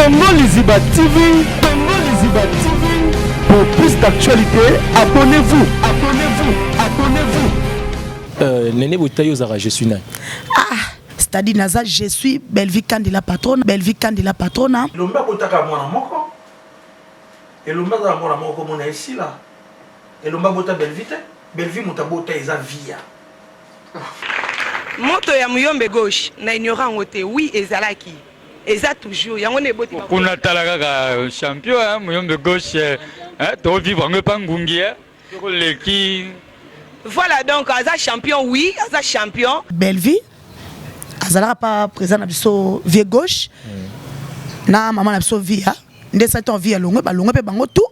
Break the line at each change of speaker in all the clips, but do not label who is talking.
Congo Liziba TV, Congo Liziba TV. Pour plus d'actualités, abonnez-vous, abonnez-vous, abonnez-vous.
Nene Botayi ozalaka je suis nani?
Ah, c'est-à-dire naza je suis Bellevue Kandi la patronne, Bellevue Kandi la patrona.
Elombe abotaka mwana moko. Elombe aza na mwana moko komona esila. Elombe abota Bellevue te. Bellevue moto abota eza Viya.
Moto ya muyombe gauche na ignora yango te oui ezalaki eza toujours yango nde eboti ba
Kuna tala kaka champion hein, muyombe gauche hein, to vivre yango epa ngungi hein, soko leki.
Voilà donc aza champion oui aza champion.
Bellevue azalaka pa président na biso vieux gauche na maman na biso Viya nde esali ntango Viya alongwe balongwe mpe bango tout.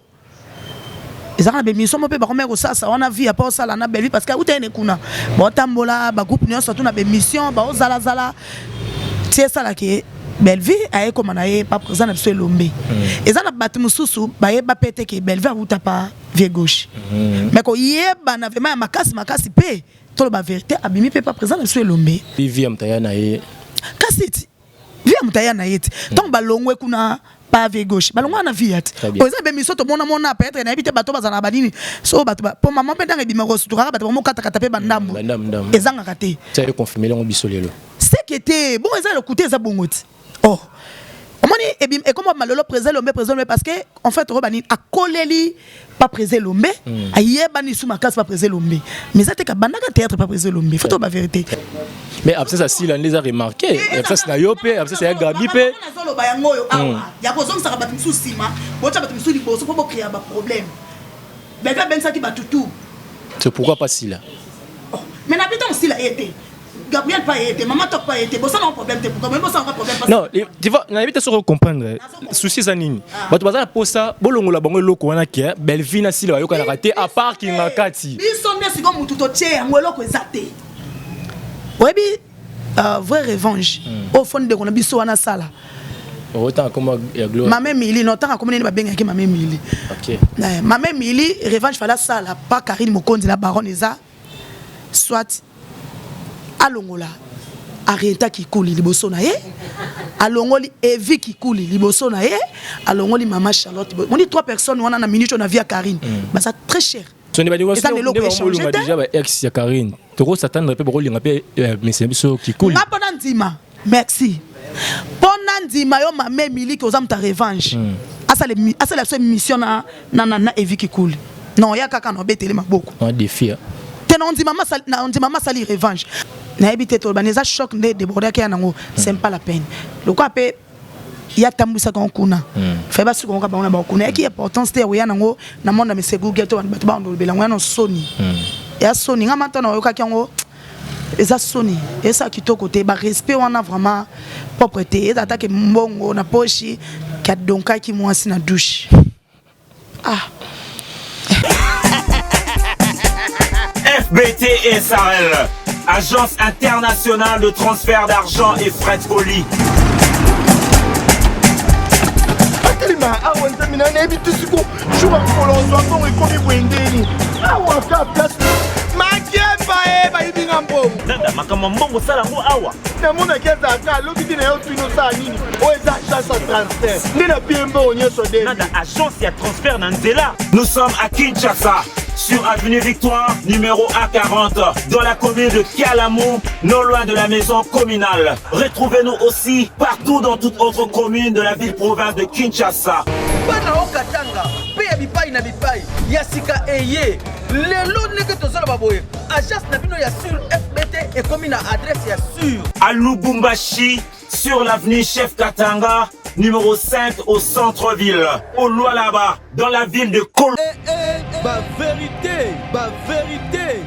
Ezalaka na b'emission moko pe bakomaki kosalisa wana vie ya pa osala na Bellevue parce que awuta ye ne kuna baotambola ba groupe nyonso tout na b'emission baozalazala ti esala ke Bellevue aye koma na ye pa président na biso Elombe. Eza na bato mosusu bayeba pe te ke Bellevue awuta pa vieux gauche. Mais koyebana vraiment ya makasi makasi pe toloba verite abimi pe pa président na biso Elombe.
Vie ya moto aya na ye.
Kasi ti vie ya moto aya na ye ti ntango balongwe kuna pa vie gauche balongwa na vie ya ti
Très bien.
oyo eza bemiso tomona mona peut-être nayebi te bato bazala na banini so bato po mama mpe ntango ebima kosutukaka bato bamokatakata mpe bandambo
Bandambo, ndambo.
Ezangaka te.
Tia yo confirmer yango biso lelo.
Seke te bongo eza lokuta eza bongo ti oh omoni ebim ekoma malolo président Elombe, président Elombe parce que en fait oyo banini akoleli pa président Elombe, ayebani su makasi pa président Elombe, mais eza te kabandaka théâtre pa président Elombe, faut toba vérité.
Mais absence ya Sila nde eza remarqué, absence na yo mpe, absence ya Gabi mpe.
Nazoloba yango oyo awa ya kozongisaka bato mosusu nsima, botya bato mosusu liboso mpo bocréa baproblème. Bebe abengisaki bato tout.
C'est pourquoi pas Sila?
Oh, mais na bino Sila ye te, Gabriel pa ye te, Mama Top pa ye te, bosala ngo problème te. Pourquoi mais bosala ngo problème? Parce
Non, tu vois, nayebi te soki comprendre souci eza nini. Bato baza na posa bolongola bango eloko wana ke Bellevue na Sila bayokanaka te à part kinga kati.
Biso nde sikoyo motu totie yango eloko eza te. Oyebi vraie revanche oyo fo ndeko na biso wana asala.
Otanga kombo ya Gloire.
Mama Emili no tanga kombo nini babengaki Mama Emili. Mama Emili revanche fala asala pa Karine Mokonzi la baronne eza soit alongola Arienta Kikuli liboso na ye, alongoli Evi Kikuli liboso na ye, alongoli Mama Charlotte. Moni trois personnes wana na minute na vie ya Karine baza très cher.
So nde balingo
Eza na eloko
nde
échange
bakolinga
te.
déjà ba ex ya Karine. Toko s'attendre pe bakolinga pe monsieur biso Kikuli.
Nga mpona ndima, merci. Mpona ndima yo Mama Emili ke oza moto ya revanche. Asala biso émission na Evi Kikuli. Non, ya kaka na obetele maboko.
Un défi, hein.
Te na ndima masali, na ndima masali revanche. Nayebi te toloba eza choc nde débordaki ya nango, c'est pas la peine. Lokwa pe ya tambwisaka ngo kuna. Fai basuka ngo bango na bango kuna. Yaki importance te ya koya nango na monde ya monsieur Google to bato ba ndolobela ngo ya no soni. Ya soni nga manta na oyokaki yango eza soni, eza kitoko te, ba respect wana vraiment propre te. Eza atake mbongo na poche ka donkaki mwasi na douche. Ah.
FBT SARL, agence internationale de transfert d'argent et frais de colis.
Atelema awa nzambe na nayebi te siko jour ya mokolo ozwa mbongo ekomi boye ndeni awa ka place makemba e bayibi nga mbongo.
Nada makambo ya mbongo osala yango awa.
Namonaki azalaka alobi te na yo tuni osala nini oyo eza agence ya transfert nde na pie mbongo nyonso de.
Nada agence ya transfert na nzela. Nous sommes à Kinshasa, sur avenue Victoire, numéro A40, dans la commune de Kalamu, non loin de la maison communale. Retrouvez-nous aussi partout dans toute autre commune de la ville-province de Kinshasa.
Bana okatanga pe ya bipai na bipai ya sika eye lelo ndenge tozoloba boye agence na bino ya sur FBT ekomi na adresse ya sur.
À Lubumbashi, sur l'avenue Chef Katanga, numéro 5 au centre-ville, au Lualaba, dans la ville de Kol.
Eh, eh, ba vérité, ba vérité.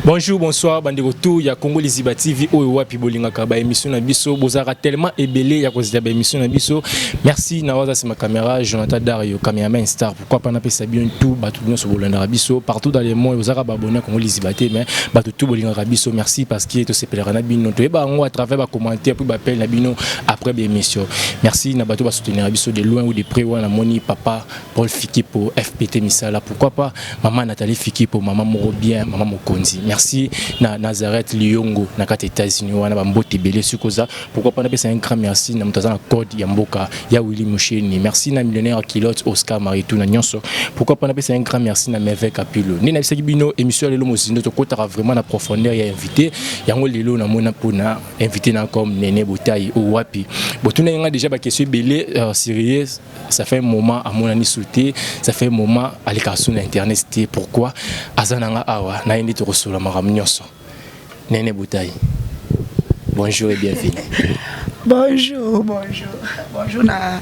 Bonjour, bonsoir, bandeko tout ya Congo Liziba TV oyo wapi bolingaka ba émission na biso, bozalaka tellement ebele ya kozela ba émission na biso. Merci na waza sima caméra Jonathan Dario, cameraman star. Pourquoi pas napesa bien tout bato nyonso bolandaka biso partout dans le monde, bozalaka ba abonné Congo Liziba te mais bato tout bolingaka biso. Merci parce que tosepelaka na bino, toyeba yango à travers ba commentaires puis ba appel na bino après ba émission. Merci na bato ba soutenir biso de loin ou de près. Wana moni papa Paul Fikipo FPT Misala, pourquoi pas maman Nathalie Fikipo, maman moko bien, maman Mokonzi. Merci na Nazareth Liongo na kati États-Unis wana ba mbote ebele soki oza. Pourquoi pas napesa un grand merci na moto aza na code ya mboka ya Willy Musheni. Merci na millionnaire Kilote Oscar Maritou na nyonso. Pourquoi pas napesa un grand merci na Merveille Kapilo. Nde nayebisaki bino émission ya lelo mozindo tokotaka vraiment na profondeur ya invité. Yango lelo namona mpona invité na comme Nene Botayi o wapi. Botunaki nga déjà ba question ebele sérieux. Ça fait un moment amonani su te, ça fait un moment alekaka su na internet te. Pourquoi aza na nga awa na ye nde tokosolola makambo nyonso. Nene Botayi, bonjour et bienvenue.
Bonjour, bonjour. Bonjour na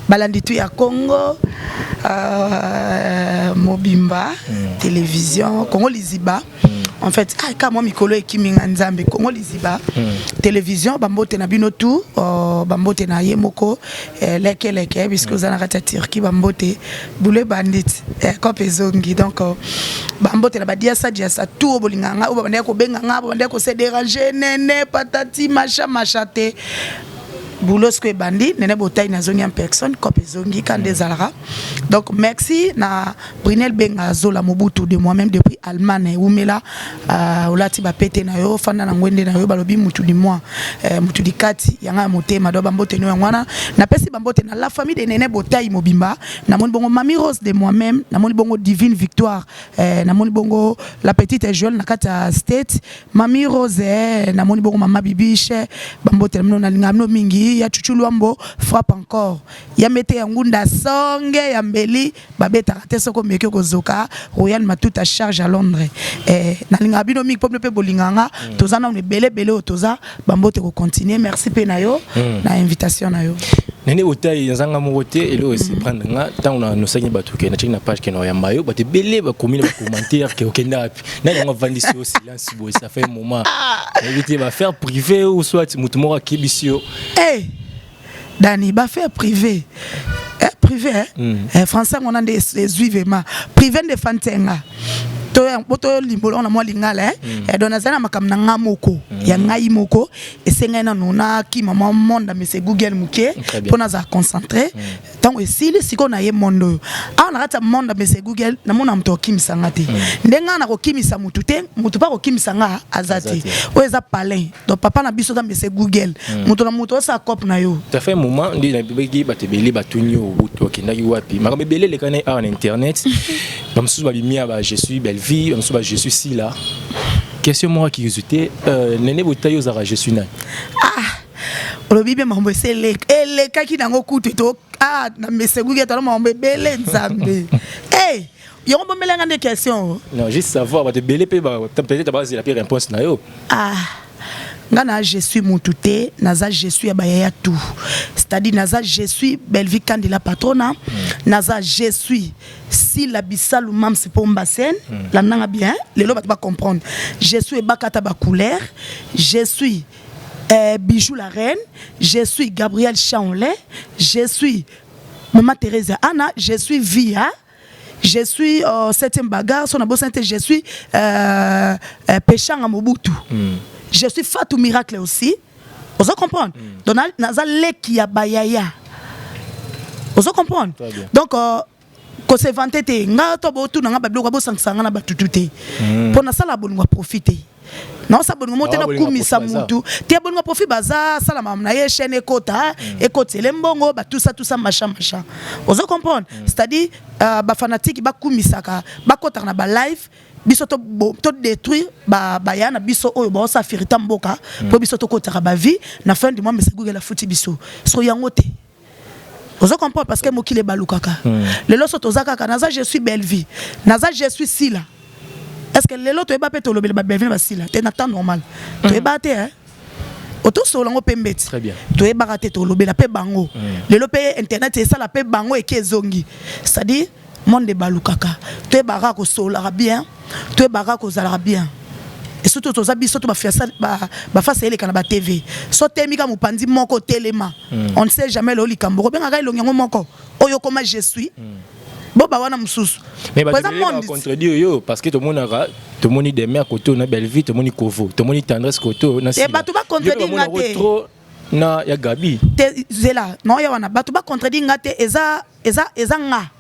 balandi tu ya Congo mobimba télévision Congo Liziba. En fait, ah ka moi mikolo ekimi nga Nzambe Congo Liziba. Télévision bambote na bino tout, bambote na ye moko leke leke puisque oza na kati ya Turquie, bambote boule bandit kope ezongi. Donc bambote na badiasa diasa tout oyo bolinga nga, oyo babandaki kobenga nga, babandaki kose déranger nene patati macha macha te. Boulot siko ebandi, Nene Botayi nazongi en personne, kope ezongi kanda ezalaka. Donc merci na Brunel Benga Zola Mobutu de moi-même depuis Allemagne umela olati bapete na yo, fanda na ngwende na yo, balobi mutu di moi mutu di kati yanga ya motema. Do bambote no yango wana napesi bambote na la famille de Nene Botayi mobimba. Namoni bongo Mami Rose de moi-même, namoni bongo Divine Victoire, namoni bongo la petite Joël na kati ya State, Mami Rose, namoni bongo Mama Bibiche. Bambote na bino, nalinga bino mingi. Ya Chuchu Lwambo frappe encore ya mete ya ngunda songe ya mbeli babetaka te soko omeki kozoka. Royal Matuta charge à Londres, nalingaka bino mingi mpo bino mpe bolingaka nga. Toza nano ebele ebele oyo toza bambote kocontinue. Merci mpe na yo na invitation na yo.
Nene Botayi, nazanga moko te. Eloko esurprendre nga ntango na nosaki bato ke natiaki na page ke na oyamba yo, bato ebele bakomi na bacommentaire ke okenda wapi, nani yango avandisi yo silence boye. Ça fait un moment, nayebi te baaffaire privé ou soit motu moko akebisi yo.
Hey, Dani, baaffaire privé, privé, eh? Français yango wana nde ezwi vraiment privé nde efantenga po tolimbola na mwa lingala, eh? Donc nazali na makambo na nga moko ya ngai moko, esengai nanu nakima mwa monde amese Google moke
Très bien.
mpo nazala concentré. Ntango esili sikoyo na ye monde oyo awa na kati ya monde amese Google, namona moto akokimisa nga te. Nde ngai nakokimisa motu te, motu mpe akokimisa nga aza
Aza
te.
te.
Oyo eza palin. Donc papa na biso aza mese Google, moto na moto osala cope na yo.
Ça fait un moment nde nabebaki bato ebele batuni yo okendaki wapi. Makambo ebele elekani awa na internet, bamosusu babimi ya ba je suis Bellevie, bamosusu ba je suis Sila. Question moko ya curiosité, Nene Botayi, ozalaka je suis nani?
Olobi mpe makambo esi elekaki nango kutu to ah, na mese Google tala makambo ebele Nzambe. Hey, yango bomelanga nde question o.
Non, juste savoir, bato ebele mpe peut-être bazela mpe réponse na yo.
Ah, nga na je suis mutu te, naza je suis ya bayaya tout, c'est-à-dire naza je suis Bellevie Kandila patrona, naza je suis Sila Bisalu Mams Pomba Sen. Landanga bien, lelo bato bacomprendre. Je suis Ebakata bacouleur, je suis Bijou la reine, je suis Gabriel Chaonlet, je suis Maman Thérèse Anna, je suis Via, je suis septième bagarre so nabosani te, je suis Peshanga Mobutu, je suis Fatou Miracle aussi. Ozo comprendre? Donc naza leki ya bayaya, ozo comprendre?
Très bien.
Donc kose vanter te, nga to botuna nga babiloko bosangisa nga na batutu te, mpo nasala bolingo ya profit te, naosala bolingo mo te.
Ah, bolingo ya
Nakumisa
profit baza.
mutu te. Bolingo ya profit baza sala makambo na ye, chaîne ekota, ekotele mbongo, batusa tusa machin machin, ozo comprendre? C'est-à-dire bafanatike bakumisaka, bakotaka na balive biso to détruire baya na biso oyo baosala fierté mboka, mpo biso tokotaka bavie na fin du mois mese Google afuti biso so yango te, ozo comprendre? Parce que mokili ebalukaka. Lelo so toza kaka naza je suis Bellevie, naza je suis Sila. Est ce que lelo toyeba mpe tolobela babellevie na basila te? Na temps normal toyeba te, hein? Otosola yango mpe mbeti.
Très bien.
Toyebaka te tolobela mpe bango. Lelo mpe internet esala mpe bango eke ezongi, c'est-à-dire monde ebalukaka. Toyebaka kosololaka bien, toyebaka kozalaka bien, et surtout toza biso to bafase eleka na batv so temika mopanzi moko telema. On ne sait jamais lelo likambo kobengaka elongi yango moko oyo koma je suis boba wana mosusu.
Mais
Po
bato
eza
ebele
monde.
bacontredire yo parce que tomonaka, tomoni Demer kote oyo na Bellevie, tomoni Kovo, tomoni Tendresse kote oyo na Sila.
Bato bacontredire
Yo mpe
nga
bamonaka
te.
trop na ya Gabi.
Te, zela naoya wana. Bato bacontredire nga te, eza nga.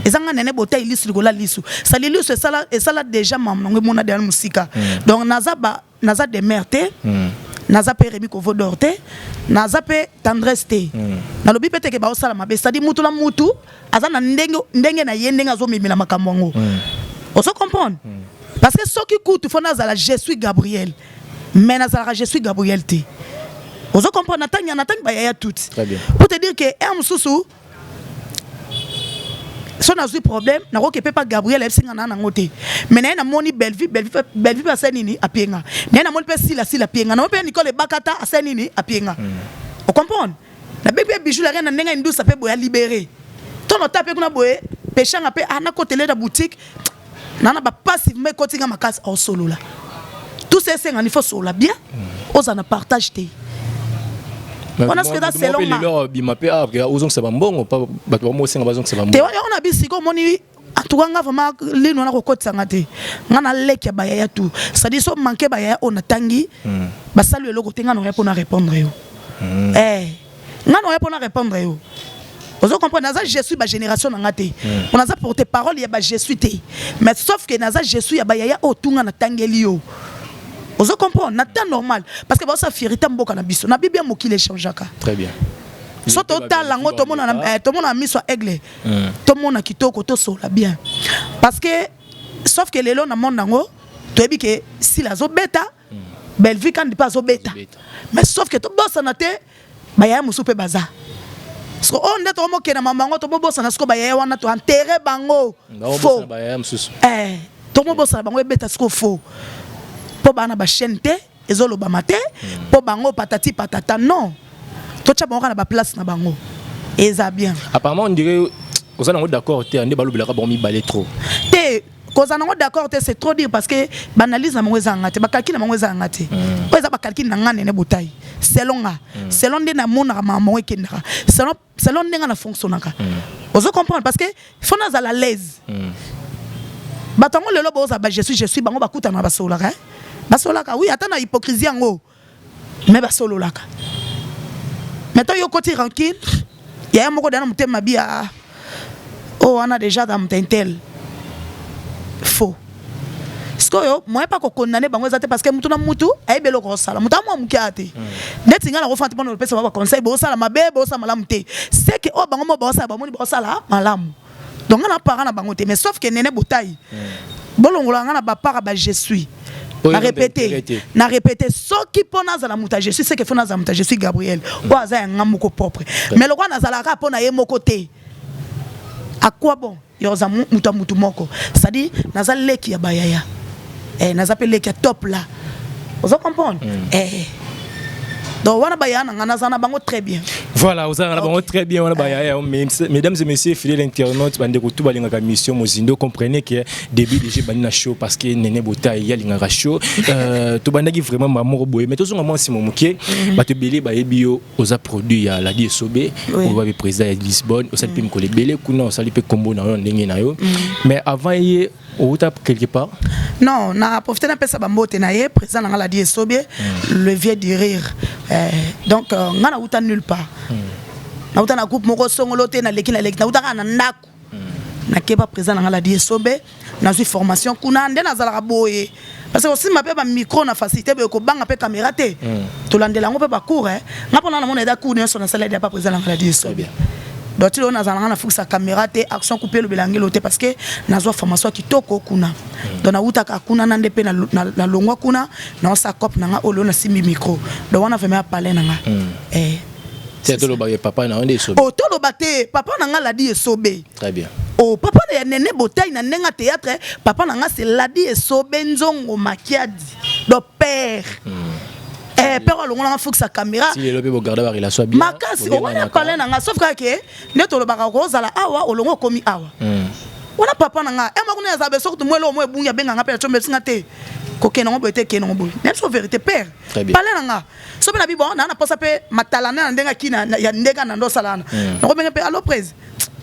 Eza nga nene botai lisu likolo ya lisu sali lisu esala esala déjà mamu nango emona deya mosika. Donc naza ba naza demeure te, naza mpe Remi Kovodor te, naza mpe Tendresse te. Nalobi mpe teke baosala mabe, c'est-à-dire mutu na mutu aza na ndenge ndenge na ye, ndenge azomemela makambo yango. Ozo comprendre? Parce que soki kutu fo nazala je suis Gabriel, mais nazalaka je suis Gabriel te. Ozo comprendre? Natangi bayaya tuti.
Très bien.
Pour te dire que un mosusu so nazwi problème, nakoki mpe pa Gabriel ayebisi nga na nango te, mais naye namoni Bellevue, Bellevue mpe asali nini, apie nga. Naye namoni mpe Sila, Sila apie nga. Namoni mpe Nicole Ebakata asali nini, apie nga. Ocomprendre? Nabengi mpe Bijou la reine na ndenge indusa mpe boye alibéré to nota mpe kuna boye peshanga mpe ah, nakotele na boutique na bapasi ma ekoti nga makasi, aosolola tout ça. Esengani fo solola bien, ozala na partage te. Wana soki eza selon nga.
Lelo bima mpe ah, ozongisa bambongo pa bato bamosenga bazongisa
te.
Bambongo.
Wana yango na bisika omoni, en tout cas nga vraiment lino wana kokotisanga te. Nga na leki ya bayaya tout, c'est-à-dire so manque bayaya oyo natangi basali eloko te, nga na oya mpona répondre yo. Eh, nga na oya mpona répondre yo. Ozo comprendre? Naza je suis bagénération na nga te, mpo naza porte parole ya ba je suis te, mais sauf que naza je suis ya bayaya oyo tunga natangeli yo. Ozo comprendre? Na temps normal, parce que baosa fierté mboka na biso na bibia, mokili échangeaka.
Très bien.
So totala yango, tomona tomona miso ya aigle, tomona kitoko, tosola bien, parce que sauf que lelo na monde yango toyebi ke Sila azobeta, Bellevue kandi mpe azobeta, mais sauf que tobosana te bayaya mosusu mpe baza. Siko oyo nde tokomokenda mama yango, tobobosana siko bayaya wana, toenterre bango faux.
Bayaya mosusu.
Eh, tomobosana bango, ebeta siko faux mpo baa na bachaîne te, ezolobama te mpo bango patati patata. Non, totya bango kaka na baplace na bango, eza bien.
Apparemment on dirait oza nango d'accord te nde balobelaka bango mibale trop.
Te, kozala nango d'accord te, c'est trop dire, parce que baanalyse na bango eza yanga te, bacalcul na bango eza yanga te. Oyo eza bacalcul na nga nene botai selon nga, selon nde namonaka makambo yango ekendaka, selon ndenge na fonctionnaka. Ozo comprendre? Parce que faut nazala à l'aise. Bato yango lelo bozala ba je suis, je suis bango bakutana, basololaka, eh? Basololaka, oui, ata na hypocrisie yango, mais basololaka. Mais to yo koti rancune yaya moko dana motema mabi ya oyo wana déjà dans moto intel faux. Sikoyo moyen mpa kokondane bango eza te, parce que mutu na mutu ayebi eloko osala. Moto amwa moke aya te neti ngai nakofanda te mpona kopesa bango baconseil bosala mabe, bosala malamu te. Seke oyo bango mo baosala, bamoni baosala malamu. Donc ngai na parent na bango te, mais sauf que nene botai bolongola ngai na bapart ba je suis.
Oyo
Na
eza
répété
intérêt te.
Na répété, soki mpo nazala moto ya je suis, seke fo nazala moto ya je suis Gabriel oyo aza ya nga moko propre. Mais lokola nazalaka mpo na ye moko te, à quoi bon yo oza moto ya mutu moko? C'est-à-dire naza leki ya bayaya, eh, naza mpe leki ya top là. Ozo comprendre? Eh, donc wana bayaya na nga, naza na bango très bien.
Voilà, ozalaka na bango très bien wana bayaya. Mesdames et messieurs, fidèles internautes, bandeko tu balingaka mission mozindo, comprenez que début déjà bandi na show, parce que nene botai yalingaka show. Tobandaki vraiment moko boye, mais tozonga mwa nsima moke. Bato ebele bayebi yo oza produit ya Ladi Esobe, oyo babe président ya Lisbonne. Osali mpe mikolo ebele kuna, osali mpe kombo na yo na ndenge na yo, mais avant ye outa quelque part.
Non, na profité napesa bambote na ye, président na nga Ladi Esobie, le vieux du rire. Donc nga nauta nulle part. Nauta na groupe moko songolo te, naleki nauta kaka na ndako, nakeba président na nga Ladi Esobe, nazwi formation kuna. Nde nazalaka boye parce que osimba mpe bamicro na facilité boye, kobanga mpe caméra te. Tolandela yango mpe bacours nga mpona namona eza cours nyonso nasala eda pa président na nga Ladi Esobe. Donc ti lelo nazala nga nafukisa caméra te, action coupe elobela ngelo te, parce que nazwa formation ya kitoko kuna. Donc nawutaka kuna na nde mpe nalongwa kuna, naosa cope na nga oyo lelo nasimbi micro. Donc wana vraiment ya palais na nga, eh.
Te, toloba ye papa na yo nde Esobe.
Oh, toloba te, papa na nga Ladi Esobe.
Très bien.
Oh, papa na ya nene botai na ndenge ya théâtre, papa na nga c'est Ladi Esobe Nzongo Makiadi. Donc père, eh, père alongolanga fukisa caméra.
Ti lelo mpe bogarda barelation bien?
Makasi. Owana palais na nga, sauf kaka ke nde tolobaka kozala awa, olongo okomi awa. Wana papa na nga ema kuna yazala beso kutu mwele omo ebungi, abenganga mpe na besinga te, kokende ngo boye te, kende ngo boye na biso vérité père.
Très bien.
Palais na nga so mpe na bi bon naa na posa mpe matalana na ndenge aki ya ndenge na ndo osala wana, nakobenge mpe allo prese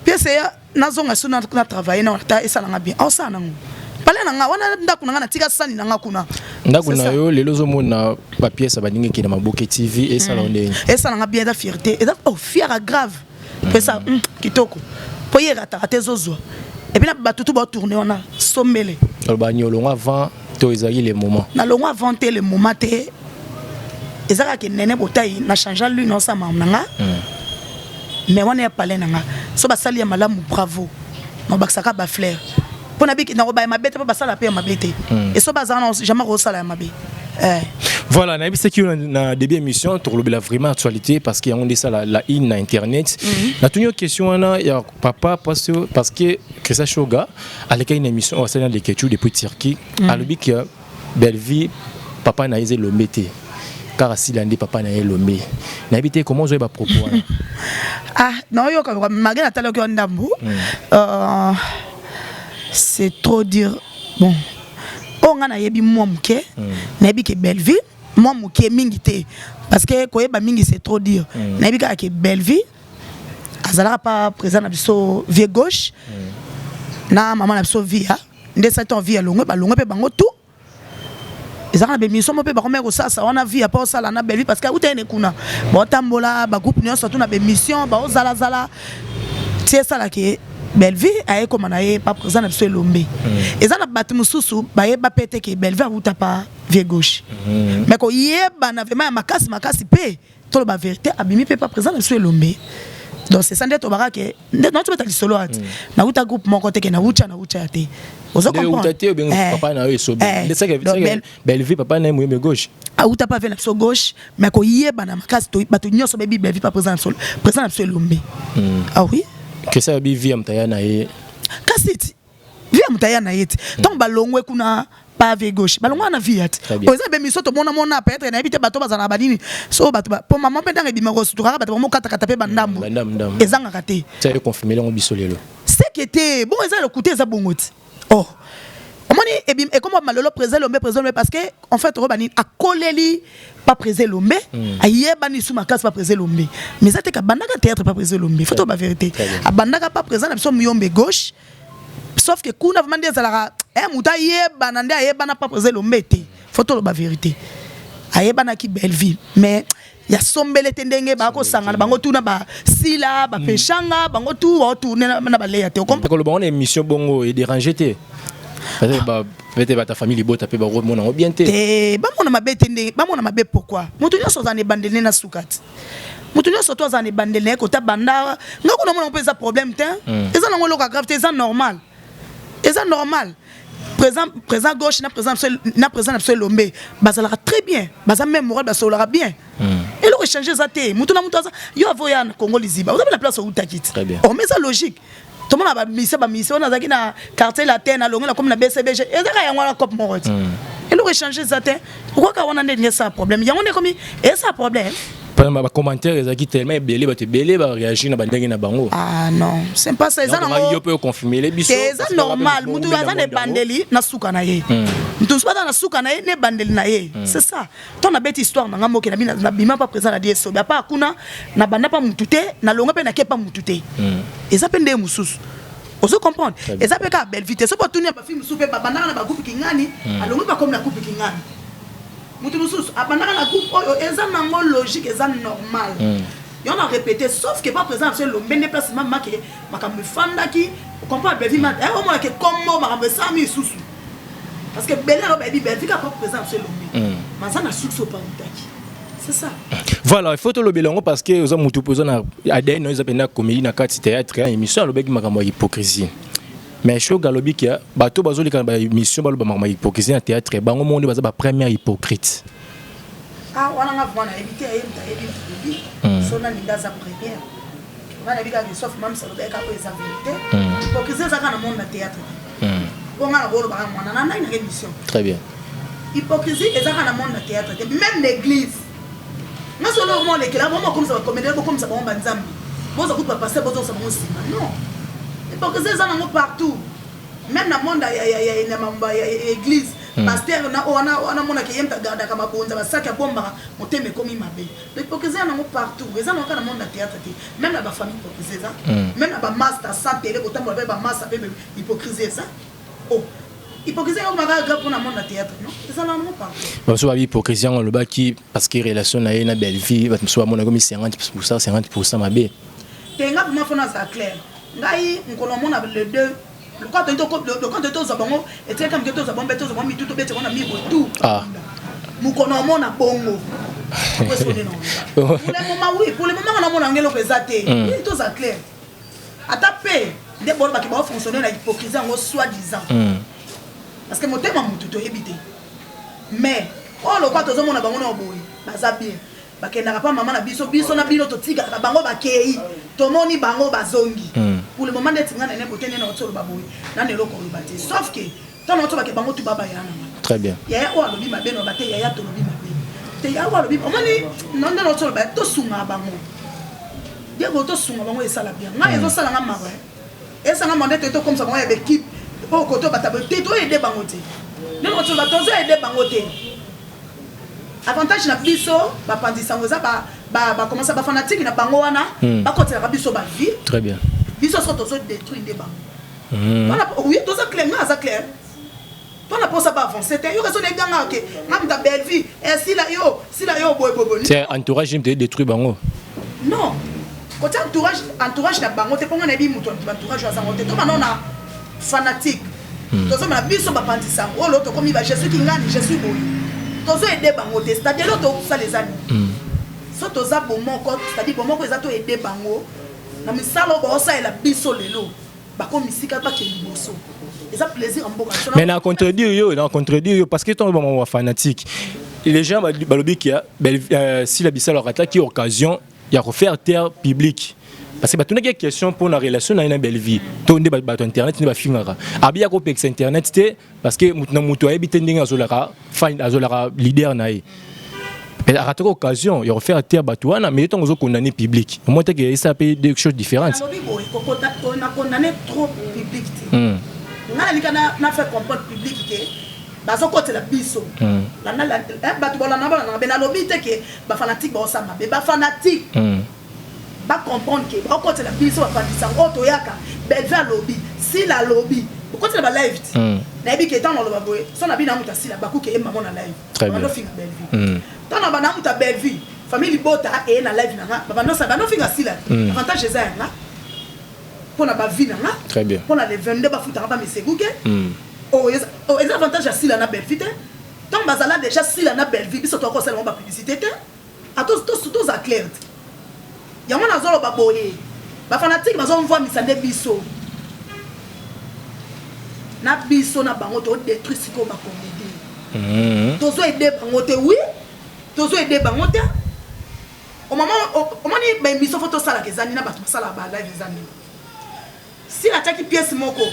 pièce ya nazonga so na travaille na ata esalanga bien, aosala nango palais na nga wana, ndako na nga, natika sani na nga kuna.
Ndako
C'est
na
ça.
yo lelo ozomona bapièce baningi ekende Maboke TV, esala yo ndenge?
Esalanga bien, eza fierté, eza oh, fière grave mpe esa kitoko. Mpo ye erataka te, ezozwa. Et puis na bato tu baotourne wana sombele.
Oloba ni olongwa avant to ezalaki le moment?
Nalongwa avant te, le moment te. Eza kaka nene botai na change lune osama na nga. Mais wana ya palais na nga, so basali ya malamu, bravo, nabakisaka bafleur mpo na biki nakobaya mabe te, mpo basala mpe ya mabe te. Eso bazala na jamais kosala ya mabe. Eh.
Voilà, nayebisaki yo na début émission, tokolobela vraiment actualité parce que yango nde esala la une na internet. Natuni yo question wana ya papa parce que Christian Shoga alekaki na émission oyo asali na Lekechu depuis Turquie. Alobi ke Bellevue, papa na ye eza Elombe te, kaka Sila nde papa na ye Elombe. Nayebi te comment ozoyeba propos wana.
Ah, naoyoka malgré natalaki yo ndambu. C'est trop dire. Bon, oyo nga nayebi mwa moke, nayebi ke Bellevue mwa moke, mingi te, parce que koyeba mingi, c'est trop dire. Nayebi kaka ke Bellevue azalaka pa président na biso Vie Gauche na mama na biso Via. Nde esali ntango Via longwe, balongwe mpe bango tout. Ezalaka na bémission mo mpe bakomaki kosalasa wana Via mpo osala na Bellevue, parce que auta yene kuna baotambola bagroupe nyonso tu na bémission, baozalazala ti esalaki Bellevue ayekoma na ye pa président na biso Elombe. Eza na bato mosusu bayeba mpe te ke Bellevue awuta pa Vie Gauche, mais koyebana vraiment ya makasi makasi mpe toloba vérité, abimi mpe pa président na biso Elombe. Donc c'est ça nde tobaka ke nde natobeta lisolo ati nauta groupe moko te, ke nauta nauta ya te. Ozo
comprendre te, obengi papa na yo Esobe nde seke Bellevue papa na ye Moyembe Gauche.
Auta pa ve na biso Gauche, mais koyebana makasi, bato nyonso bayebi Bellevue pa président na biso, président na biso Elombe. Ah oui.
Kesa yabi vie ya moto aya na ye.
Kasi ti vie ya moto aya na ye ti ntango balongwe kuna pa ve gauche, balongwa na vie ya ti
Très bien.
Oyo eza bemiso tomonamona, peut-être nayebi te bato bazala na banini so bato po mama mpe ntango ebima kosutukaka bato bamokatakata mpe bandambo.
Bandambo, ndambo.
Ezangaka te.
Tia yo confirmer yango biso lelo.
Seke te, bongo eza lokuta, eza bongo ti. Oh, omoni ekoma malolo président Elombe, président Elombe, parce que en fait oyo banini akoleli pa président Elombe, ayebani su makasi pa président Elombe, mais eza te kabandaka théâtre pa président Elombe. Faut toba vérité.
Très bien.
Abandaka pa président na biso Muyombe Gauche, sauf que kuna vraiment nde ezalaka moto ayebana nde ayebana pa président Elombe te. Faut toloba vérité, ayebanaki Bellevue, mais ya sombele te ndenge bakosangana bango tuna basila bapeshanga bango tu baotourne na baleya te, ocomprendre?
Koloba wana émission bongo edérange te, peut-être bata famille libota mpe bakomona yango bien te.
Te, bamona mabe te. Ndenge bamona mabe, pourquoi? Moto nyonso aza na ebandeli ne na suka te. Moto nyonso to aza na ebandeli na ye kota banda. Nga kuna mona mpe eza problème te, eza nango eloko ya grave te, eza normal, eza normal. Président Gauche na président na président na biso Elombe bazalaka très bien, baza même moral, basololaka bien. Eloko échange eza te. Moto na moto aza yo avo ya na Congo Liziba, oza mpe na place outaki ti.
Très bien.
Oh, mais eza logique. Tomona bamise bamise wana azalaki na Quartier Latin, alongi na komi na BCBG, ezaka yango wana cope moko ti. Eloko échange eza te. Okwaka wana nde elingi esala problème, yango nde ekomi esala problème.
Par exemple, bacommentaire ezalaki tellement ebele, bato ebele baréagir na bandenge na bango.
Ah non, c'est pas ça, eza
yo
nango
mpe oconfirmele biso.
Te, eza normal. Mutu aza na ebandeli na suka na ye, mutu mosusu aza na suka na ye na ebandeli na ye, c'est ça. To nabeti histoire na nga moke, nabima pa président na di Esobe, apa kuna na banda pa mutu te, nalonga mpe nake pa mutu te. Eza mpe ndenge mosusu, ozo comprendre? Eza mpe kaka Bellevue te. Soki otuni ya bafilme mosusu mpe babandaka na bagroupe kingani, alongwi, bakomi na groupe kingani. Moto mosusu abandaka na groupe oyo, eza nango logique, eza normal. Yo na répété, sauf que pa président na biso Elombe nde place mama ke makambo efandaki, comprendre Bellevue ma omona ke kombo makambo esalami lisusu, parce que bele oyo bayebi Bellevue kaka pa président na biso Elombe, maza na suki so pautaki, c'est ça.
Voilà, il faut tolobela yango parce que oza motu mpe oza na ADN oyo eza mpenza comédie na kati théâtre. Émission alobaki makambo ya hypocrisie, mais Shoga alobi ke bato bazoleka na baémission baloba makambo ya hypocrisie na théâtre, bango moko nde baza bapremière hypocrite.
Ah, wana nga vraiment nayebi te. Ayebi, ayebi lobi so nani nde aza première. Nga nayebi kaka, sauf mamisa alobaki kaka oyo eza vérité. Hypocrisie eza kaka na monde na théâtre te. Mpo nga na kolobaka mwana na ngai nanga émission.
Très bien.
Hypocrisie eza kaka na monde na théâtre te, même l'église. Nga solo omo olekela bango, bakomisa bacomédien, bokomisa bango banzambe, boza kutu bapaster, bozongisa bango nsima. Non, hypocrisie eza nango partout, même na monde ya église. Pasteur na wana wana monaka ye moto agardaka mabonza, basaki abombaka, motema ekomi mabe. Donc hypocrisie eza nango partout, eza nango kaka na monde ya théâtre te. Même na bafamille hypocrisie eza, même na bamaster sans télé kotambola mpe bamaster mpe hypocrisie eza. Oh, hypocrisie yango maka grave mpona monde ya théâtre? Non, eza nango partout.
Bamosusu babi hypocrisie yango alobaki parce que relation na ye na Bellevue, bato mosusu bamonaki komi 50 50 mabe.
Te, nga vraiment fona azala clair. Ngai mokolo namona le deux lokola toyi lokola toyi tozwa bango etikali moke tozwa bango mpe tozwa bango mitu tobeti bango na miko tout.
Ah.
Mokolo namona bongo. Pour le moment oui, pour le moment nga namona yango eloko eza te. Nini toza clair. Ata pe nde bolobaki bao fonctionner na hypocrisie yango soit disant. Parce que motema mutu toyebi te. Mais oyo lokola tozomona bango na boye baza bien. Bakendaka pa mama na biso, biso na bino totikaka bango bakeyi, tomoni bango bazongi. Pour le moment neti nga Nene Beaute nde nauti oloba boye, nanu eloko oloba te. Sauf que tango nauti oloba ke bango tout ba baya na nga.
Très bien.
Yaya oyo alobi mabe na loba te yaya tolobi mabe. Te yaya oyo alobi omoni nde nauti oloba tosunga bango. Diego tosunga bango esala bien. Nga ezosala nga mawa. Esanga mawa nde tokomisa bango ya ba equipe oyo koto bata te to aider bango te. Nde nauti oloba tozo aider bango te. Avantage na biso ba panzi sango eza ba ba ba commence ba fanatique na bango wana hmm. ba kotelaka biso ba vie.
Très bien.
Biso so tozo détruire nde bango. Hmm. Wana oui toza clair nga aza clair. Pona posa ba avancer te yo raison eganga ke nga muta belle vie eh sila yo sila yo boy boy boy.
C'est entourage nde détruire bango.
Non. Kotia entourage entourage na bango te ponga na yebi mutu entourage aza ngo te to bana na fanatique hmm. tozomona biso bapanzi sango oyo tokomi ba je suis kingani je suis boye tozo aide bango te c'est-à-dire eloko tokosala eza nini hmm. so toza bomoko c'est-à-dire bomoko eza to aide bango na misala oyo baosalela biso lelo bakomi sika bakende liboso eza plaisir ya mboka
mais na contredire yo na contredire yo parce que ntango bamama ba fanatique les gens balobi kia euh, sila bisalo akataki occasion ya ko faire taire public parce que batunaki ye question mpo na relation na ye na bellevie to nde bato internet nde bafingaka abi ya kopekisa internet te parce que moto na moto ayebi te ndenge azolaka fan azolaka leader na ye arataki occasion ya kofaire taire bato wana mais ye ntango ozokondamne public omoi te ke esala mpe deux choses différentes
nalobi boye na condamne trop public te hmm. ngai nalika na faire comprendre public ke bazokotela biso hmm. eh, bato bolanda balanda mabe nalobi te ke Ba fanatique bao sala mabe ba fanatique mm. ba comprendre que bao kotela biso ba pandisa oyo toyaka Bellevue alobi Sila alobi okotela ba live ti mm. nayebi ke ntango naloba boye so na bino moto asila bakuke ye mamo na live bando finga Bellevue mm. ntango na bana moto ya Bellevue famille libota eye na live na nga babando sala bando finga Sila mm. avantage eza ya nga mpo na ba vie na nga mpo na le 22 bafutaka ba miseguke mm. oh, oh, eza avantage ya Sila na Bellevue te Tango bazala dejà Sila na Bellevue biso toyaka kosala bango ba publicité te ah toza clair te yango nazoloba boye ba fanatique bazomvwamisa nde biso na biso na bango to détruire sikoyo ba comédie mm-hmm. tozo aider bango te oui tozo aider bango te omoni ba émission fo tosalaka eza nini na bato basalaka ba live eza nini Sila atiaki pièce moko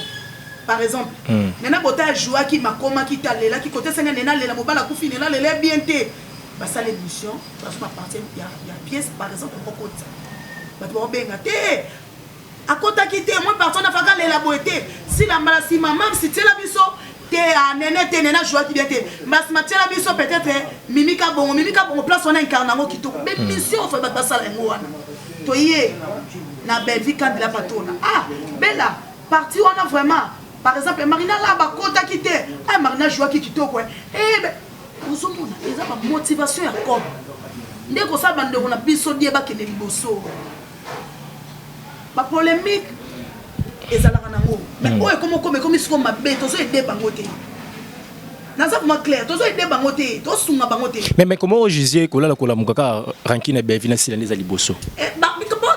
par exemple mm. Nana Bota ajouaki makomaki te alelaki kote senga Nena alela mobali akufi Nena alela bien te basala émission bazwa ba partie ya, ya pièce par exemple okota bato baobenga te akotaki te moi partie wana faka alela boye te sila mbala nsima mamsi tiela biso te ah, nene te nene ajouaki bien te mbala nsima tiela biso peut-être mimi kabongo mimi kabongo place wana incarne yango kitoko bemission mm. oyo bato basala yango wana toye na Bellevue kandi la patrona ah Bella partie wana vraiment par exemple Marina la bakotaki te ah Marina jouaki kitoko eh, eh ozomona eza ba motivation ya cop nde kosala bandeko na biso die bakende liboso ba polemique ezalaka nango mais hmm. oyo ekomi okoma ekomi siko mabe tozo ede bango te naza vraiment clair tozo aider bango te tosunga bango te
mais mais comment ojuge kolala kolamuka kaka rankine ya Bellevue na Sila nde eza liboso
eh,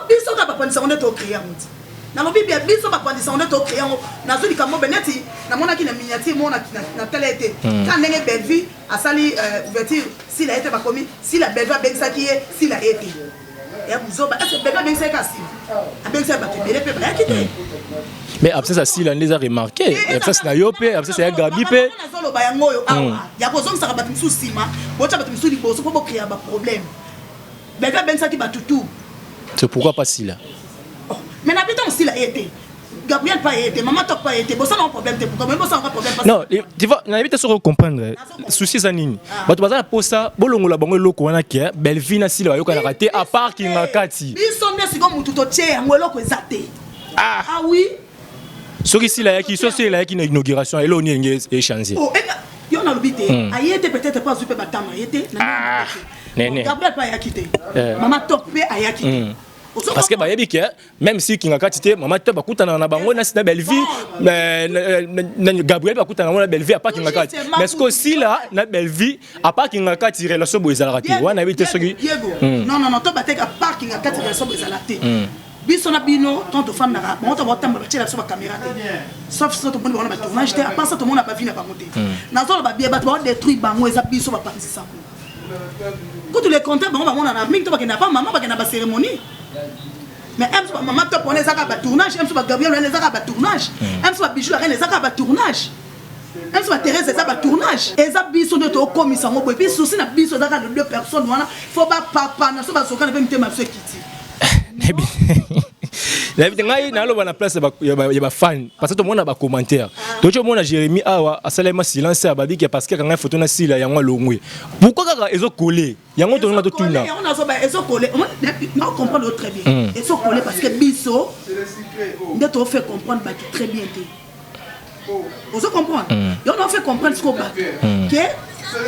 biso kaka bapanzisa yango nde tocree yango ti nalobi bia biso bapanzisa yango nde tocree yango nazwi likambo be neti namonaki na miniature moko na tala ye te hmm. kaka ndenge Bellevue asali euh, ouverture Sila ye te bakomi Sila Bellevue abengisaki ye Sila ye te ya buzoba est ce que bebe abengisaki kaka sila abengisaki bato ebele mpe bayaki te
mais absence ya sila nde eza remarqué absence na yo mpe absence ya gabi mpe
nazoloba yango oyo awa hmm. ya kozongisaka bato mosusu nsima botya bato mosusu liboso mpo bocrea baproblème bebe abengisaki bato tout
c'est pourquoi pas sila
oh, mais na bi ntango sila ye te Gabriel pa ye te maman top pa ye te bosala ngo problème te pourquoi bosala ngo problème
non tu vois nayebi te soki comprendre souci eza nini ah. bato baza na posa bolongola bango eloko wana ke Bellevue na Sila bayokanaka te à part kinga kati
biso nde sikoyo mutu totie yango eloko eza te ah, ah oui
soki Sila ayaki soki Sila ayaki na inauguration eloko nini elingi echange
oh, yo nalobi te hmm. aye te peut-être po azwi mpe batama aye te ah, Gabriel mpe ayaki te eh. mama top mpe ayaki te hmm.
Parce que bayebi ke même si kinga kati te mama te bakutana na bango na na Bellevue, Gabriel bakutana na Bellevue à part kinga kati. Mais ce que Sila na Bellevue à part kinga kati relation boye ezalaka te. Wana yebi te soki
Non non non, to bateka à part kinga kati relation boye ezalaka te. Biso na bino tant tofandaka bango to batambola batiela biso bacaméra te, sauf so tomoni bango na batournage te. À part ça, tomona bavi na bango te. Nazoloba bie bato baodétruire bango eza biso bapanzisako. Kutu le contraire, bango bamonana mingi to bakenda pa mama, bakenda bacérémonie. Mais m so bamama top wana eza kaka batournage, m so bagabriel wana eza kaka batournage, m so babijou la reine eza kaka batournage, m so bathérèse eza batournage. Eza biso nde tokomisa yango boye. Puis souci na biso eza kaka deux personnes wana, faut bapapana so bazokana mpe mitema biso ekiti.
Nayebi te, ngai naloba na place ya bafan parce que tomona bacommentaire, toki omona Jérémi awa asalema silence ya babiki parce que akanga photo na Sila yango alongwe. Pourquoi kaka ezokole yango? Tolinga totuna.
Yango nazoba ezokole na comprendre très bien. Ezokole parce que biso nde tofe comprendre bato très bien te. Ozo comprendre? Yo na fait comprendre siko bato ke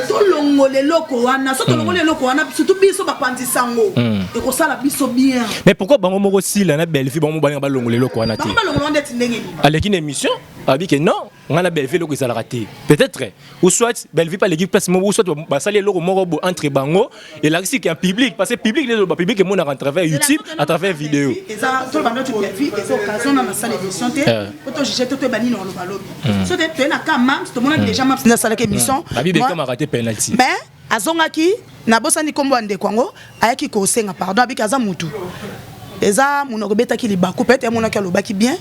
tolongola eloko wana. So tolongola eloko wana, surtout biso bapanzisa yango, ekosala biso bien.
Mais pourquoi bango moko Sila na Bellevue, bango balinga balongola eloko wana te?
Bango balongola wana ndeti ndenge nini?
Aleki na émission abi ke non, ngai na Bellevue eloko ezalaka te. Peut-être ou soit Bellevue pa aleki place moko, ou soit basali eloko moko bo entre bango elakisi ke en public, parce que public nde bapublic emonaka à travers YouTube, à travers vidéo.
Eza toloba ndoti Bellevue eza occasion na nasala émission te po tojuge te, toyeba nini oloba lobi. So te toye na ka mams, tomonaki déjà mams nde asalaki émission.
Babibe ekamaka te penalty.
Mais azongaki, nabosani nkombo ya ndeko yango, ayaki kosenga pardon, abiki aza mutu, eza monoko ebetaki libaku, peut-être amonaki alobaki bien,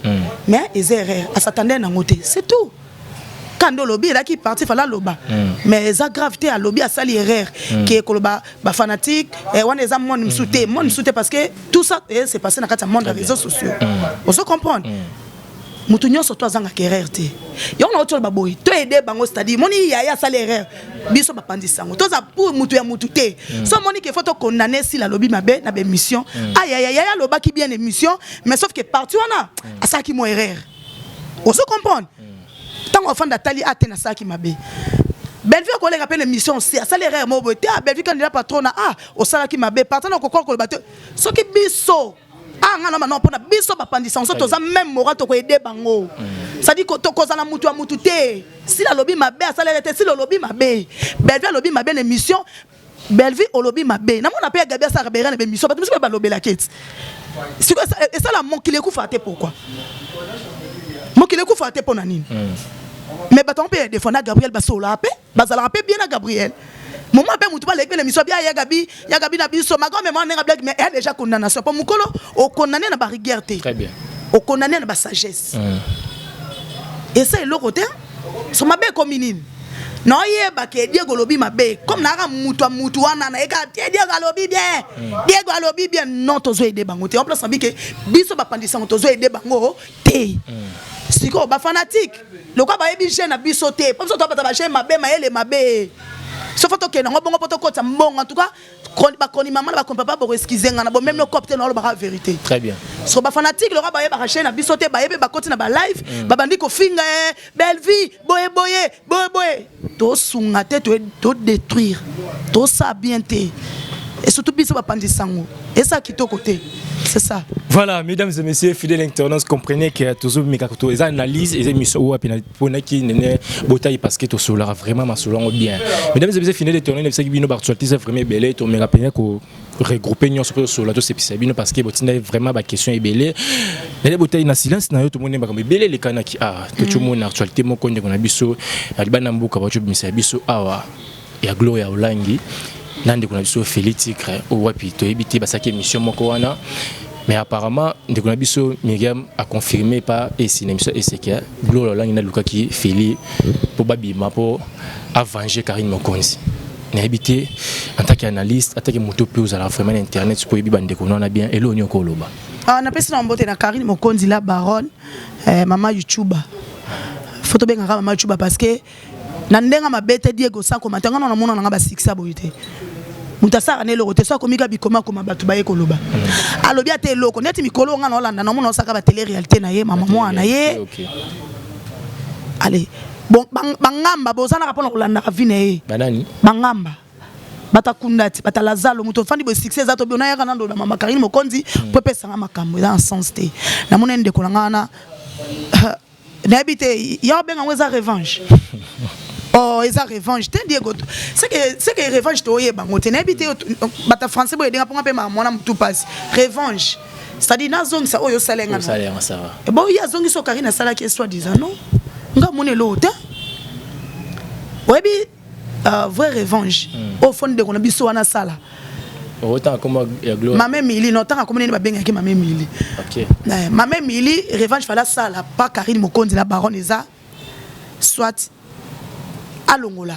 mais eza erreur, asatande nango te, c'est tout. Quand olobi elaki parti fala aloba, mais eza grave te. Alobi asali erreur ke koloba bafanatique wana eza monde mosusu te, monde mosusu te, parce que tout ça s'est passé na kati ya monde ya réseaux sociaux. Ozo comprendre? Moto nyonso to azangaka erreur te. Yango na oti oloba boye, to aide bango, c'est-à-dire moni yaya asali erreur, biso bapandisa yango, toza pour mutu ya mutu te. So omoni ke faut tokondane Sila alobi mabe na baémission, ayaya yaya alobaki bien émission, mais sauf que parti wana asalaki mo erreur. Ozo comprendre? Ntango afanda atali ate nasalaki mabe, Bellevue akoleka mpe na émission si asali erreur moko boye te. Ah, Bellevue kandida patron na ah osalaki mabe parti na okokoka koloba te. Soki biso ah nga na bana mpona biso bapandisa so toza même moral, tokoyede bango, c'est-à-dire tokozala mutu ya mutu te. Sila alobi mabe, asalaki te. Sila olobi mabe, Bellevue alobi mabe na émission, Bellevue olobi mabe. Namona mpe ya Gabi asalaka berere na bémission, bato mosusu mpe balobelaki eti sikoyo esala mokili ekufa te. Pourquoi mokili ekufa te? Mpo na nini? Mais bato yango mpe ya defo na Gabriel basololaka mpe bazalaka mpe bien na Gabriel. Moment mpe motu baleki mpe na émission bia ya Gabi, ya Gabi na biso magome mwa ndenge blague, mais eya déjà condamnation mpo mokolo okondamne na barigueur te, okondamne na basagesse. Esa eloko te. So mabe ekomi nini? Naoyeba ke Diego alobi mabe comme nayaka mutu ya mutu wana, nayeka te Diego alobi bien, Diego alobi bien. Non, tozo aide bango te. En place nabi ke biso bapandisa yango, tozo aide bango te. Sikoyo bafanatique lokola bayebi jeune na biso te, mpo biso tobata bajeune mabe, mayele mabe, so faut tokende yango bongo mpo tokotisa mbongo. En tout cas bakoni mama na bakoni papa, boko excuse nga na bomemi okope te, na olobaka vérité.
Très bien.
So bafanatique lokola bayebaka chaîne na biso te, bayebi, bakoti na balive, babandi kofinga Bellevue boye boye boye boye. Tosunga te, todétruire, tosala bien te. Et surtout biso bapandisa yango, eza kitoko te, c'est ça.
Voilà, mesdames et messieurs, fidèles internautes, comprenez que toujours mikato eza analyse et émission oyo api pona ki nene botayi parce que tosolaka vraiment masolo yango bien. Mesdames et messieurs, fidèles internautes, nebisaki bino baactualité eza vraiment ebele, tomeka pena ko regrouper nyonso mpo tosola, tosepisa bino parce que botinda vraiment baquestion ebele. Nene botayi, na silence na yo tomoni makambo ebele elekanaki. Ah, toti omona actualité moko, ndeko na biso ya libanda mboka bauti obimisa biso awa ya Gloria Olangi na ndeko na biso Félix Tigre oyo wapi toyebi te basalaki émission moko wana. Mais apparemment ndeko na biso Miriam a confirmé pa esi na émission eseke Gloria Olangi nalukaki Félix mpo babima mpo avenger Karine Mokonzi. Nayebi te, en tant qu'analyste, en tant que moto mpe ozala vraiment na internet mpo oyebi bandeko na wana bien, eloo nini okoloba?
Ah, napesi na mbote na Karine Mokonzi la baronne, mama youtuber. Faut tobengaka mama youtuber parce que na ndenge mabe te. Diego sans commentaire, nga na namona nanga basikisa boye te. Moto asalaka na eloko te, so akomi ka bikoma koma, bato baye koloba alobi ata eloko neti mikolo. Nga na olanda, namona osaka batele réalité na ye, mama mwana na ye. Ale bon, bangamba bozalaka mpona kolandaka vi na ye.
Banani?
Bangamba. Bata kunda ti bata Lazalo moto ofandi boye succès eza to biona yaka nando na mama Karine Mokonzi mm. po epesanga makambo eza na sens te. Namona ndeko na nga wana nayebi te ya obenga yango eza revanche oh eza revanche te Diego c'est que c'est que revanche toyeba yango te nayebi te bata français boye edenga mponga mpe mwana motu pasi revanche c'est-à-dire nazongisa oyo osala nga bon ye azongisa Karine asalaki soit disant non nga moni eloko te oyebi uh, vraie revanche mm. oyo fo ndeko na biso wana asala mame mili no otanga kombo nini babengaki mame mili
okay.
eh, mame mili revanche fala asala pa Karine Mokonzi la baronne eza soit alongola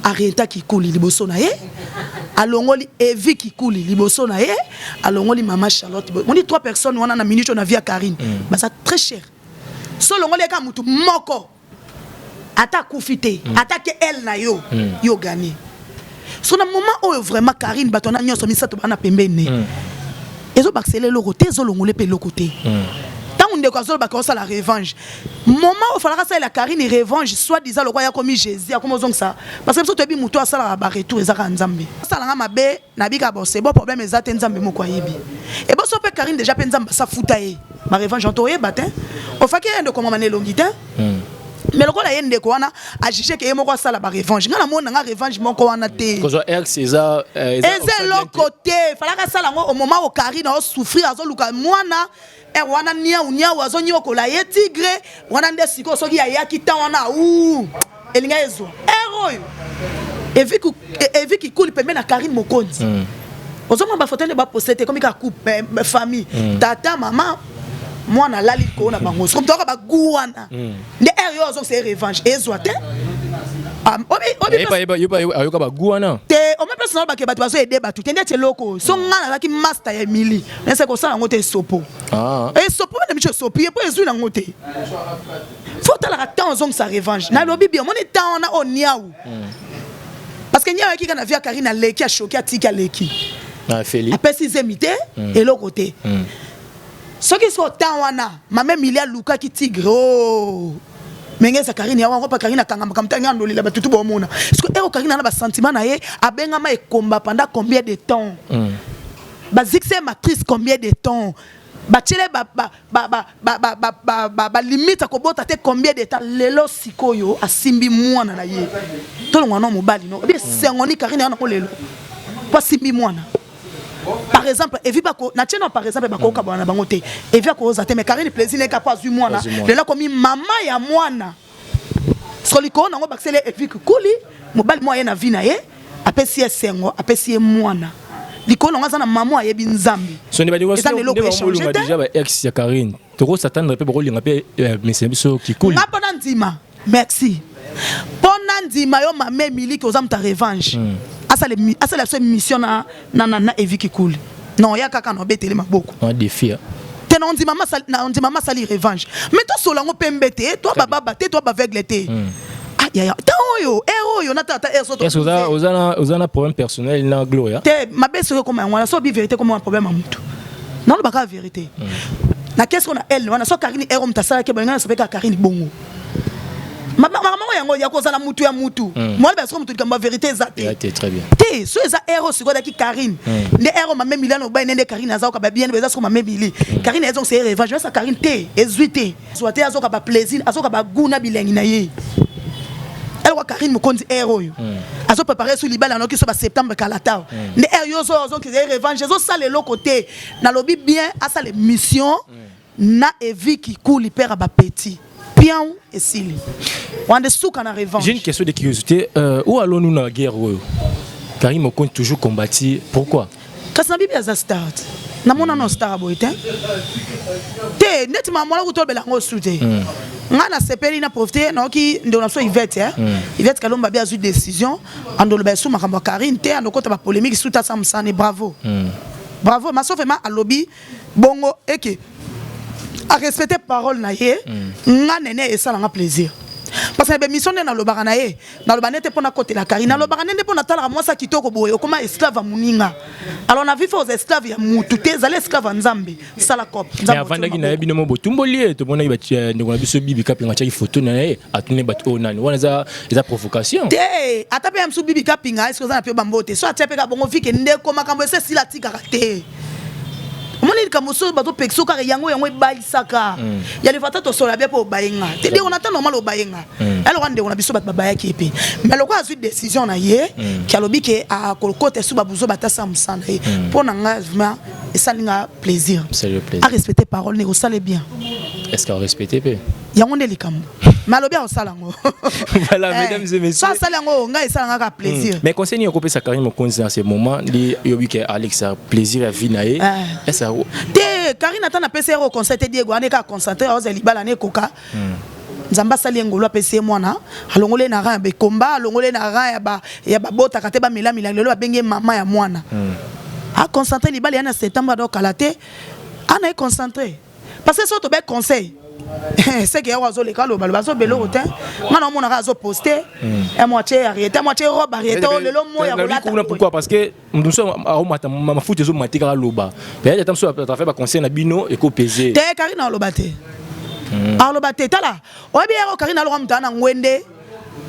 Arienta Kikuli liboso na ye alongoli Evi Kikuli liboso na ye alongoli mama Charlotte moni trois personnes wana na minute na vie ya Karine mm. baza très cher so olongoli eka mutu moko ata akufi te mm. ata ke elle na yo mm. yo gagné so na moment oyo vraiment Karine bato wana nyonso misato bana pembeni mm. ezobakisela eloko te ezolongola mpe eloko te ntango ndeko azolobaka osala revanche moment oyo falaka asalela Karine revanche soit disant lokwa ya komi Jésus akomi ozongisa parce que biso toyebi motu asalaka baretour ezaka Nzambe asalanga mabe nabika bon c'est bon problème eza te Nzambe moko ayebi eboso mpe Karine déjà mpe Nzambe asafuta ye barevanche yango toyeba te ofaki ye ndeko mama na elongi te mais lokola ye ndeko wana ajuge ke ye moko asala barevanche ngai namoni nanga revanche moko wana te
kozwa ex eza
eza eloko te falaka asala yango au moment o Karine aosouffrir azoluka mwana ere wana niau niau azonyokola ye tigre wana nde sikoyo soki ayaki tan wana u elinga ezwa ere oyo Evi Kikuli pembe na Karine Mokonzi mm. ozomona bafoto nde baposte te komi kaka couple famille mm. tata mama mwana alali likolo na bango soki toyoka bagu wana mm. nde ere yo azongisa ye revanche ezwa te
ayoka bagu wana
te ome place na bake bato bazo ede bato te ndeti eloko so nga nazalaki master ya Emily nese kosala yango te esopo esopo bana miso esopi ye mpo ezwi nango te fo otalaka temps ozongisa revanche nalobi bien omoni temps wana oyo niau parce que niau ayaki kaka na vie ya Karine aleki ashoki atiki aleki apesi zemi te eloko te soki so temps wana mama Emilie alukaki tigre o ndenge eza Karine yango mpa Karine akanga makambo ntango andolela batutu bomona parce que ero Karine ana basentiment na ye abengama ekomba pendant combien de temps bazikisa ye matrice combien de temps batiele balimite akobota te combien de temps lelo sikoyo asimbi mwana na ye tolongwa no mobali no obi esengo ni Karine yango lelo po asimbi mwana par exemple Evi bako na tieno par exemple bakoka bana bango te Evi akoza te mais Karine plaisir neka po azwi mwana lelo akomi mama ya mwana siko likolo nango bakiseli Evi Kikuli mobali moko aye na vie na ye apesi ye esengo apesi ye mwana likolo nango aza na mama ayebi Nzambe
eza na eloko echange te déjà ba ex ya Karine tokosatendre mpe bakolinga mpe mesi na biso Kikuli
nga mpona ndima merci mpona ndima yo mama Emiliki oza moto ya revanche asala biso émission na, na, na, na Evi Kikuli non ya kaka na obetele maboko
un défi
te na ondima ma asali revanche mais tosola yango pembe te to bababa te to baveugle te ah, yaya ta oyo ere oyo nata ata ere
soto oza na problème personnel na Gloria
te mabe soki ekoma yango wana so bi vérité ekoma problème ya motu nalobaka vérité na kesi na ele wana so Karine ere moto asalaki boye ngai nasopeka Karine bongo makambo yango ya kozala mutu ya mutu mwana basoko mutu likambo ya vérité eza te te so eza ero sikoyo azalaki Karine nde ero mame Mili ana obai nde Karine aza oka babien eza soko mame Mili Karine ezongisa ye revanche esa Karine te ezwi te zwa te azoka baplaisir azoka bagu na bilengi na ye eloko Karine Mokonzi ere oyo azoprépare so libala yanoki so baseptembre kala tao nde ere yo ozongisa ye revanche ezosala eloko te nalobi bien asala émission na Evi Kikuli père ya bapeti pian esili wande suka na revanche.
J'ai une question de curiosité où allons-nous dans la guerre oyo Karine Mokonzi toujours combattu pourquoi
kasi na bibi aza star te namona no star boye te te neti mama mwana kutolobela yango su te ngai nasepeli na profite nayoki ndeko na biso Ivete Ivete Kalomba bi azwi décision andoloba esu makambo ya Karine te andokota bapolémique su te asa mosani bravo bravo maso vraiment alobi bongo eke arespecte parole na ye nga nene esalanga plaisir parce Parce que bémission nde nalobaka na ye, naloba nde te mpo nakotela Karine, nalobaka nde nde mpo natalaka mwasi ya kitoko boye okoma esclave ya moninga. Alors na vie faut oza esclave ya mutu te, ezali esclave ya Nzambe. Sala cop.
Mais avandaki na ye bino mo botumboli ye, tomonaki ndeko na biso Bibi Kapinga atiaki photo na ye, atuni bato oyo nani wana, eza provocation.
Te, ata mpe ya mosusu Bibi Kapinga eske oza na mpe bambote so atia mpe kaka bongo vike ndeko makambo ese esila atikaka te. Omoni likambo so bazopekisa kaka yango, yango ebayisaka ya lefata tosola bia mpo obayenga te ndeko na ta normal obayenga eloko ndeko na biso bato babayaki ye mpe, mais lokola azwi décision na ye ke alobi ke akokota esu babuzo batasa mosala na ye, mpo na nga vraiment esali nga plaisir.
C'est le plaisir.
Arespecte parole ne kosala bien.
Est ce que arespecte mpe?
Yango nde likambo, mais alobi akosala yango.
Voilà, mesdames et messieurs.
So asali yango, ngai esalanga kaka plaisir.
Mais conseil nini okopesa Karine Mokonzi dans ce moment nde yobi ke Alex a plaisir ya vie na ye?
Eh.
Est ce
Te, Karine ata napesi ye conseil te. Diego ane kaka concentré, aozala libala ne ekoka. Nzambe asali ye ngolu, apesi ye mwana, alongoli ye na rang ya bekomba, alongoli ye na rang ya babotaka te, bamelamela. Lelo babengi ye mama ya mwana. Aconcentré libala ya na septembre, adokala te, ana ye concentré, parce que so tobe conseil seke yago azoleka alobaloba azobela oko te. Nga na omonaka azoposte ya moitié ariete, moitié robe ariete oyo lelo moya kolata.
Kuna pourquoi? Parce que moto mosusu aomata mafuta ezomata kaka aloba, peut-être ata mosusu à travers baconseil na bino ekopese.
Te, Karine aloba te, aloba te. Tala, oyebi yako Karine aloka moto ana ngwende.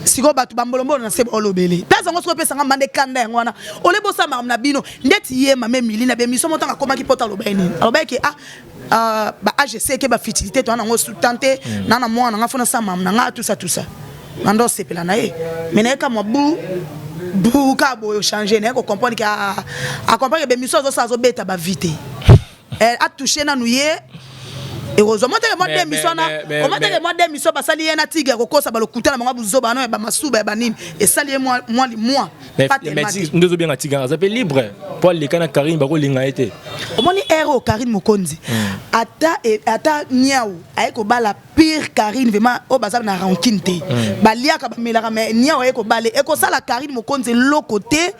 Sikoyo bato bambolombolo na se baolobele place yango. Soki opesanga mbanda ekanda yango wana, ole bosala makambo na bino ndeti ye mama Emili na bemission mo. Ntango akomaki poto, alobaki nini? Alobaki ke ah, ba agc ke bafutilité toa nango sutan te na mwana nanga fo nasala makambo na nga tusa tusa na ndo osepela na ye. Mais nayeka mwa bu bu kaka boye ochange, naye kocomprendre ke acomprendre ke bemission azosala, azobeta bavi te. Atouche nanu ye ekozwa moteke mwa démission wana, omoteke mwa démission basali ye na tige ya kokosa balokuta na bango buzoba wana ya bamasuba ya banini esali ye mwa mwa.
Nde ozobenga tigre aza mpe libre mpo aleka na Karine, bakolinga ye te.
Omoni ere oyo Karine Mokonzi, ata niau aye kobala pire Karine vraiment oyo baza na rancune te, baliaka bamelaka, mais niau aye kobala, ekosala Karine Mokonzi eloko te,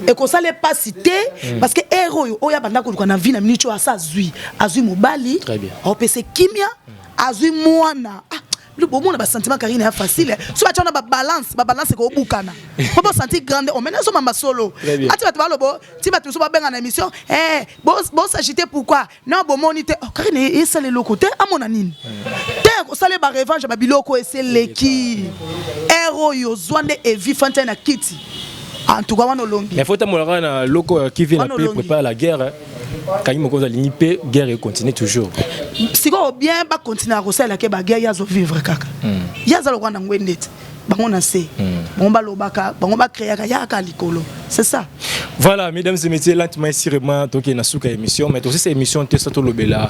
ekosala epasi te, parce que ere oyo oyo abanda koluka na vie na minute oyo asa azwi mobali, aopesa kimia, azwi mwana. Ah, bomona basentiment Karine ya facile so batya wana babalance, babalance ekobukana po bosentir grande omene azomamba solo. Ati bato balobo ti bato mosusu babenga na émission, bosagite pourquoi non bomoni te. Oh, Karine esala eloko te, amona nini te, kosala barevanche babiloko eseleki. Ere oyo ozwa nde evi fantia na kiti, en tout cas wana olongi.
Mais faut tambolaka na loko qui vient na prépare la guerre. Kangi Mokonzi alingi mpe guerre econtinue toujours.
Sikoyo bien bakontinue kosalelaka baguerre, ye azovivre kaka, ye aza lokwa na ngwe ndeti bango na se, bango balobaka, bango bacréaka, yaka likolo, c'est ça.
Voilà, mesdames et messieurs, lentement et sûrement toke na suka émission, mais aussi cette émission te sato lobela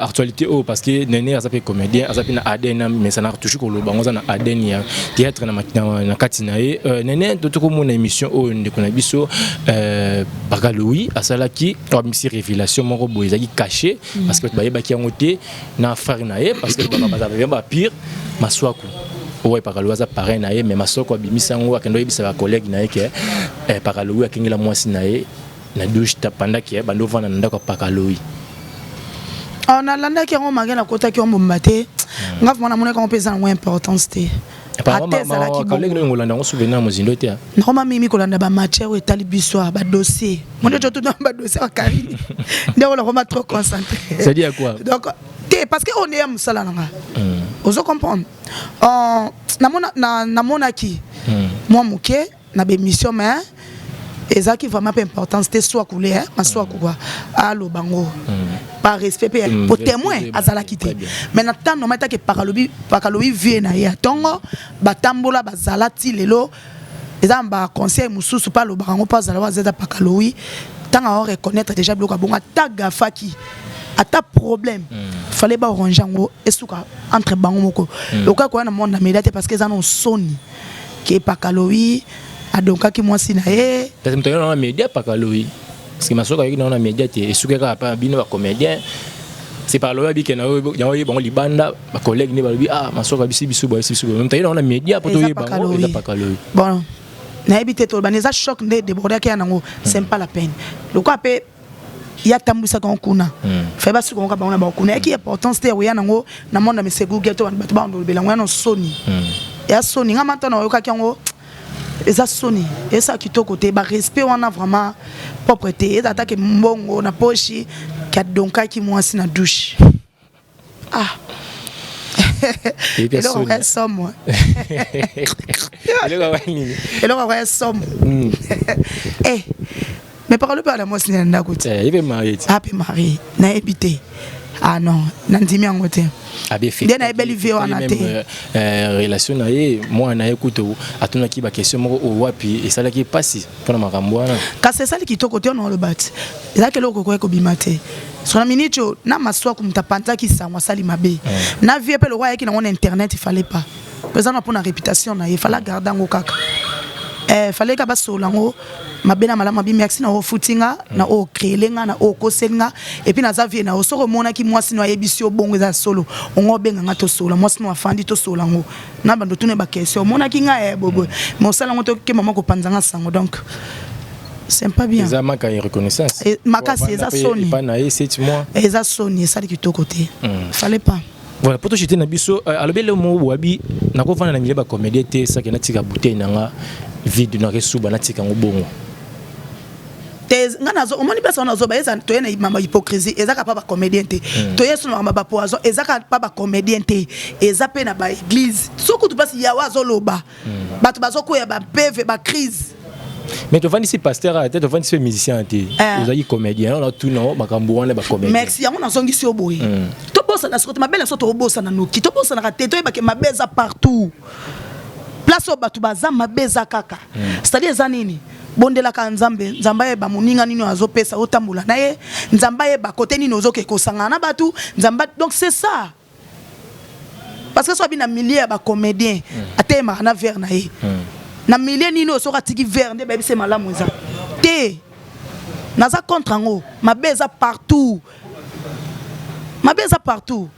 actualité oh, parce que Néné aza pe comédien, aza pe na ADN, mais ça n'a toujours koloba ngo na ADN ya théâtre na kati na ye. Néné, to ko mona émission oyo ndeko na biso Paka Louis asalaki abimisi révélation moko boye ezalaki caché, parce que bayebaki yango te na frère na ye, parce que bazala ba pire Maswaku oyo Paka Louis aza parrain na ye. Mais Masoko abimisi yango, akende oyebisa bacollègue na ye ke Paka Louis akengela mwasi na ye na douche pendant ke bando ovanda na ndako ya Paka Louis.
Oh, nalandaki yango mange, nakotaki yango mbomba te. Nga vraiment namonaki yango mpe eza nango importance te. Ata ezalaki
collègue no ngolanda yango souvenir mozindo te.
Nakoma mingi kolanda bamatière oyo etali biso ya badossier monde to tuna badossier ya Karine nde oyo nakoma trop concentré.
C'est-à-dire quoi?
Donc te, parce que oyo nde ya mosala na nga, ozo comprendre. Namonaki mwa moke na bémission, mais ezalaki vraiment mpe importance te. Soit kule Maswaku kwa aloba ngo par respect mpe po témoin azalaki te. Mais na temps normal etake Pakalobi, Pakalobi vie na ye ya ntongo batambola bazala ti lelo, eza na baconseil mosusu mpe alobaka yango mpo azala oyo aza Pakalowi. Ntango ao reconnaître déjà biloko ya bongo, ata gafaki, ata problème, fallait baarrange yango esuka entre bango moko. Lokola koya na monde na média te, parce que eza na soni ke Pakalowi adonkaki mwasi na ye.
Kasi moto ayaki na média Pakalowi, parce que Masoko ayaki na média te, esuki kaka pa bino bacomédien. C'est par lobi abike na yango oyeba yango libanda, bacollègue nde balobi: ah, Masoko abisi biso boye, abisi biso boye. Moto ayaki na média po toyeba yango eza Pakalowi.
Bon, nayebi te, toloba eza choc nde débordaki ya nango, c'est pas la peine. Lokola mpe Ye atambwisaka yango kuna. Fallait basuka yango kaka bango na bango kuna. Eyaki importance te ya koya nango na monde ya Monsieur Google to bato babanda kolobela yango. Ya na soni. Ya soni. Nga manta na oyokaki yango eza soni. Esa kitoko te. Ba respect wana vraiment propre te. Eza ata ke mbongo na poche ki adonkaki mwasi na douche. Ah. Eloko ya somo. Eloko ya somo. Eh. Mais parole mpe ala mwasi na ndako te.
Eh, ibe marié.
Ah, pe marié. Nayebi te. Ah non, nandimi yango te. Nde nayebeli vie wana te.
Euh, euh, relation na ye, mwana na ye kutu atunaki ba question moko oyo wapi esalaki pasi mpona makambo wana.
Kasi esali kitoko te ono oloba te. Ezalaki eloko ekoki kobima te. So na minute oyo na maswaku moto apanzaki sango asali mabe. Na vie mpe lokola ayaki nango na internet il fallait pas. Po eza na mpona réputation na ye, fallait garder yango kaka. Eh, fallait ka basolola yango mabe na malamu abi merci na oyo ofuti nga na oyo ocréele nga na oyo okoseli nga et puis naza vie na yo soki omonaki mwasi no ayebisi yo bongo eza solo ongo obenga nga tosolola mwasi no afandi tosolola yango na bando tuna ba question omonaki nga eh boboye mais osala yango toke mama kopanza nga sango donc c'est pas bien.
Eza manque ya reconnaissance.
Makasi eza soni.
Epa na ye 7 mois.
Eza soni esali kitoko te. Fallait pas.
Voilà, poto chite na biso euh, alobi le mot wabi nakovanda na milieu ba comédien te saki natika bouteille na nga vide na resuba natika ngo bongo.
Te nga nazo omoni place wana nazoba eza toye na mama hypocrisie eza kaka pa ba comédien te. Toye so na mama ba poison eza kaka pa ba comédien te. Eza pe na ba église. Soki tu place yawa azoloba. Bato bazokoya ba peve ba crise.
Mais tovandisi pasteur aya te, tovandisi mpe musicien te,
Eh.
ozalaki comédien wana tuna makambo wana ba comédien.
Merci, yango nazongisi yo boye. Tobosana sikoyo te, mabe na biso tokobosana noki. Tobosanaka te, toyebake mabe eza partout. Place oyo bato baza mabe eza kaka. C'est-à-dire eza nini? Bondelaka Nzambe, Nzambe ayeba moninga nini oyo azopesa otambola na ye, Nzambe ayeba kote nini ozoke kosangana na bato, Nzambe donc c'est ça. Parce que soki abi na milieu ya ba comédien, ateyemaka na verre na ye. Na milieu nini oyo soki atiki verre nde bayebisi ye malamu eza te. Naza contre yango, mabe eza partout. Mabe eza partout.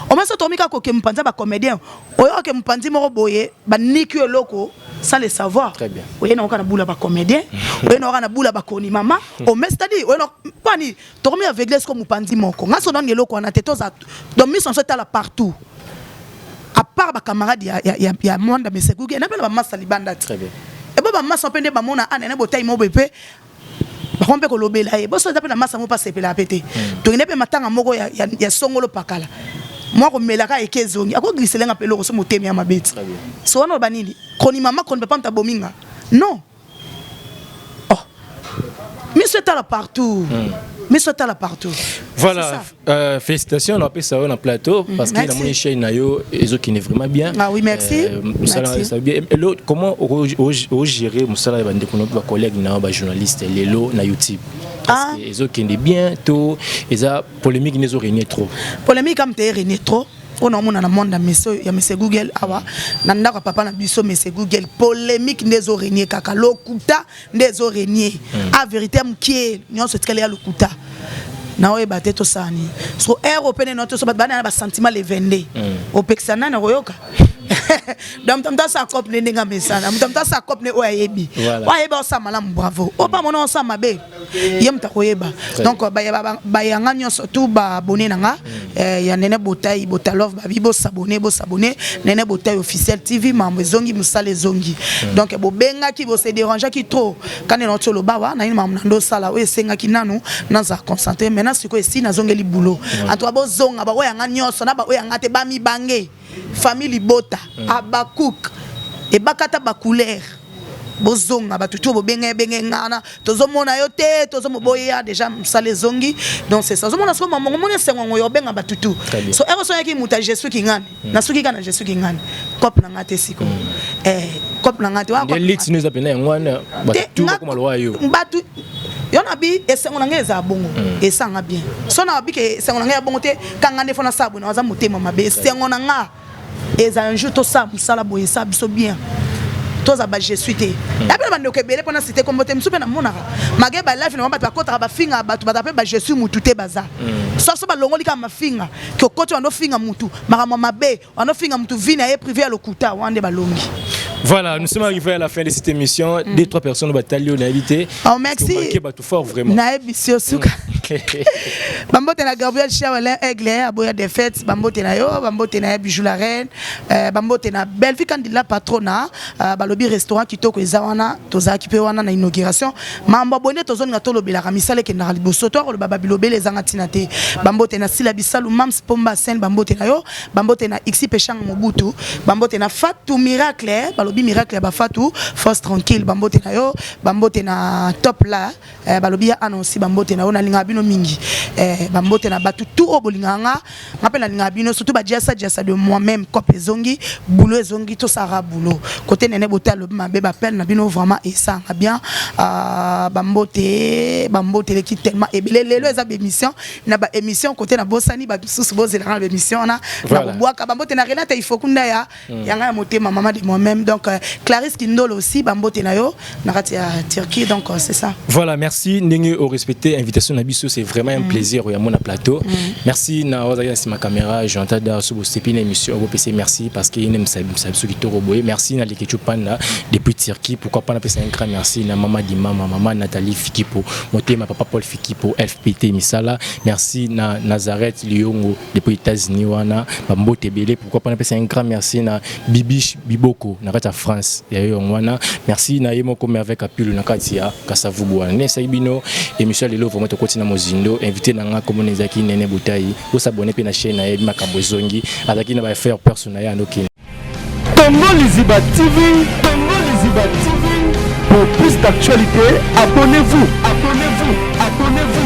Omoni soki tokomi kaka koke mopanzi ya ba comédien, oyoka ke mopanzi moko boye baniki yo eloko sans le savoir.
Très bien.
Oye na oka na bula ba comédien, oye na oka na bula ba koni mama, ome c'est-à-dire oye na pani tokomi aveugle siko mopanzi moko. Nga so nani eloko wana te toza donc miso nso etala partout. À part ba camarade ya ya ya, ya Mwanda Mesekuge, na pe na ba masa libanda te.
Très bien.
Et bo ba masa pe nde ba mona ana na botai mo bepe. Bakomi mpe kolobela ye boso eza mpe na masa moko asepelaka mpe te. Tokende mpe matanga moko ya, ya, ya songolo pakala mwa komelaka eke ezongi akoglisele nga mpe eloko so motemi ya mabe ti so wana oloba nini kroni mama kroni papa moto abomi nga non oh miso etala partout miso etala partout.
Voilà, euh, félicitations na pesa yo na plateau parce que
Merci.
namoni chaîne na yo ezokende vraiment bien.
Ah oui, merci.
Mosala
Merci.
eza bien. Elo, comment ogérer mosala ya bandeko na yo, ba collègue na yo, ba journaliste lelo na YouTube? Parce
Ah.
que ezokende bien to eza polémique nde ezoregne trop.
Polémique am te régner trop. Oyo naomona na monde ya monsieur, ya monsieur Google awa na ndako ya papa na biso monsieur Google, polémique nde ezo régner kaka lokuta nde ezo régner. A vérité ya mokie nyonso etikali ya lokuta. Na oyeba te tosala nini. So heure oyo pene na toso bato bana na ba sentiment le 22. Opekisa nani akoyoka? Donc moto asala cope ne ndenge amesana, moto asala cope ne oyo ayebi.
Voilà.
Oyo ayebi osala malamu bravo. Oyo pa mona osala mabe. Ye moto akoyeba.
Très
Donc bayanga nyonso tout ba abonné na nga, ya Nene Botayi, Botalove babi bo s'abonner, bo s'abonner Nene Botayi officiel TV mambo ezongi musala ezongi. Donc bobengaki bo se dérangeaki trop. Quand na otio lobawa na yini mambo na ndo sala oyo esengaki nanu naza concentré. Maintenant sikoyo esi nazongeli boulot. En tout cas bozonga ba oyo yanga nyonso na ba oyo yanga te ba mibange. Famille libota Habacuc ebakata ba couleur. Bozonga bato to bobenga ebenge ngana tozomona yo te tozomoboya déjà mosala ezongi donc c'est ça ozomona siko mamongo moni esengo yango yo obenga bato tu
Très bien.
so ero soyaki moto ya je suis kingani nasuki kaka na je suis kingani cope na nga te siko eh cope na nga te wana
Nde
cope na
lit no eza pena yango wana bato
te,
tu
nga-
bakoma lowa yo.
bato yo na bi esengo na ngai eza bongo esanga bien so na bi ke esengo na ngai ya bongo te kanga nde fo nasala boye naza motema mabe esengo na nga eza un jour tosala mosala boye esala biso bien toza ba je suis te ya mpe na bandeko ebele mpona cité kombo te mosusu mpe namonaka malgré ba live na bango bato bakotaka bafingaka bato baza mpe ba je suis mutu te baza so so balongoli kaka mafinga ke okoti wanda ofinga mutu makambo ya mabe wanda ofinga mutu vie na ye privé ya lokuta wana nde balongi.
Voilà, nous sommes arrivés à la fin de cette émission. Deux, trois personnes batali on a invité.
Oh, merci.
Bato fort vraiment.
Nayebisi yo suka. Bambote na Gabriel Chawalin Aigle aboya défaite, bambote na yo, bambote na ye Bijou la reine, bambote na Bellevue Candila patrona, balobi restaurant kitoko eza wana, tozalaki mpe wana na inauguration. Mambo boye nde tozolinga tolobelaka misala ekendaka liboso, to akoloba babilobele ezanga ntina te. Bambote na Sila Bisalu Mams Pomba Sen, bambote na yo, bambote na Xi Peshang Mobutu, bambote na Fatou Miracle, balobi miracle ya ba Fatou, force tranquille, bambote na yo, bambote na Top la, balobi ya annonce, bambote na yo, nalingaka bino mingi. Bambote na bato tout oyo bolingaka nga, nga mpe nalingaka bino, surtout ba Diasa Diasa de moi-même, cop ezongi, boulot ezongi, tosala boulot. Côté nene bote alobi mabe, bapele na bino vraiment esanga bien. Bambote, bambote eleki tellement ebele. Lelo eza bémission na ba émission côté na bosani bato susu bozelaka na bémission wana na kobwaka. Bambote na Renate Ifokunda ya yanga ya motema, maman de moi-même. Donc Clarisse Kindolo aussi, bambote na yo na kati ya Turquie. Donc c'est ça.
Voilà, merci ndenge o respecter invitation na biso, c'est vraiment un plaisir ya mona plateau. Merci na ozali na sima caméra Jonathan Dar so bosepi na émission okopesa merci parce que ine msa biso kitoko boye. Merci na Lekechu Panda depuis Turquie. Pourquoi pas napesa un grand merci na mama Dimama, mama Nathalie Fikipo motema, papa Paul Fikipo FPT Misala. Merci na Nazareth Liongo depuis États-Unis wana, bambote ebele. Pourquoi pas napesa un grand merci na Bibiche Biboko na kati ya France ya yo wana. Merci na ye moko Merveille Kapilu na kati ya Kasavubu wana. Ne esali bino émission ya lelo vraiment tokoti na mozindo. Invité na nga komona ezalaki Nene Botayi. Bosabone mpe na chaîne na ye, makambo ezongi, azalaki na baaffaire perso na ye andokende.
Congo Liziba TV, Congo Liziba TV. Pour plus d'actualités, abonnez-vous, abonnez-vous, abonnez-vous.